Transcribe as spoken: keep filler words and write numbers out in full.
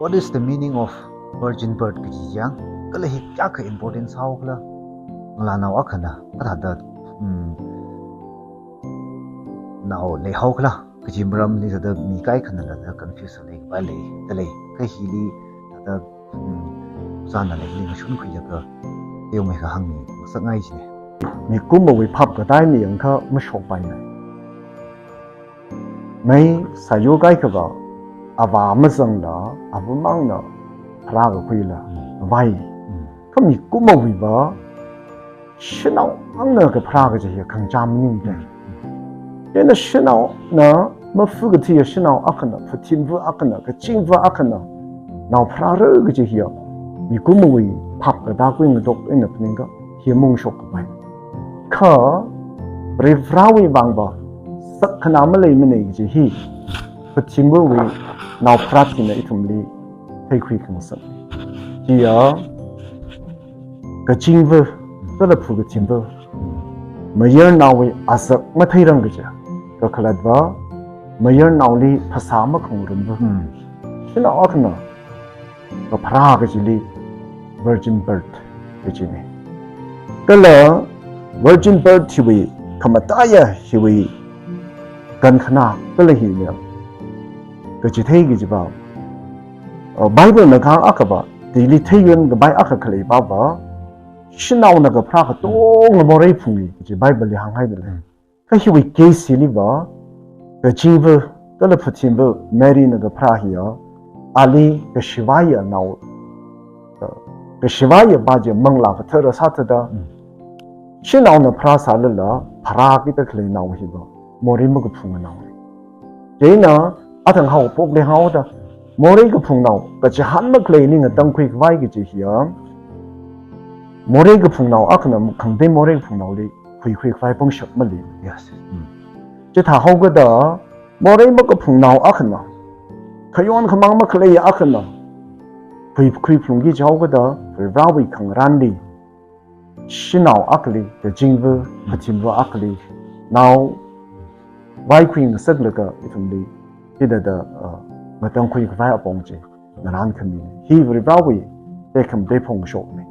What is the meaning of virgin birth kaji chang? Kala hi kayākha important sāhaokhala? Ngalānao akhana, kathāda, hmm, nao leihaokhala kaji maramli thāda mi kaikhanala thāda confuse leikapai lei, da lei. Kha hili thāda, hmm, zana leili ngashunkhuilaga teomeikha hāngngasakngai jine. Mikumowui phap katā eina yangakha mashokpaimana. Mai sāyur kaikhava, avā mazangla, avamangna pharākakhuila, vai. Kha mikumowiva, shanao angna kapharā kaji hi khangachā maningmana. Chieina shanaona, mafu kathiya shanao akhana, phuthimva akhana, kachingva akhana nao pharāra kaji hiya mikumowui phap katā kuingatok eina phaningakha hi mungshokkapai. Kha Varivarāwui vangva sakkhana maleimana kaji hi phuthimvawui naopharā hina ithumli theikhui khangasak. Hiya kachingva kala phukathimva, mayarnaowui azak matheirang kaja, kakhalatva mayarnaoli phasā makhangarumva. Hmm. Shanao akhana kapharā kajili virgin birth kajina. Kala virgin birth hiwui khamataiya hiwui kankhana kala hina kachithei kajiva, uh, Bible na kahāng akhava, tili theiyonkapai akha khaleiva, shanaona kapharā katonga morei phungi kaji Bible li hānghaida lei. Kha hiwui case hiliva, kachingva kala phuthimva Mary na kapharā hiya, ali kashivaiya nao, kashivaiya pa chi manglā kathara sāthāda, shanaona pharāsālala pharākida khalei nao hiva morei makaphunga nao. Chieina athang haophokli haoda, morei kaphungnao kachihān makhaleili ngatangkhuikhavai kaji hiya, morei kaphungnao akhana khangatei morei kaphungnaoli khuikhuikhavai pangshap mali. Yes. Mm. Chithāhaokada, morei makaphungnao akhana, khayon khamāng makhalei akhana khuikhui phalungki jihaokada, Varivarāwui khangarānli shanao akhali, kachingva, phuthimva akhali nao vaikhui ngasaklaga ithumli hithāda, uh, ngatangkhuikhavai apong chi ngarān khami. Hi Varivarāwui tekhamatei phongshokna.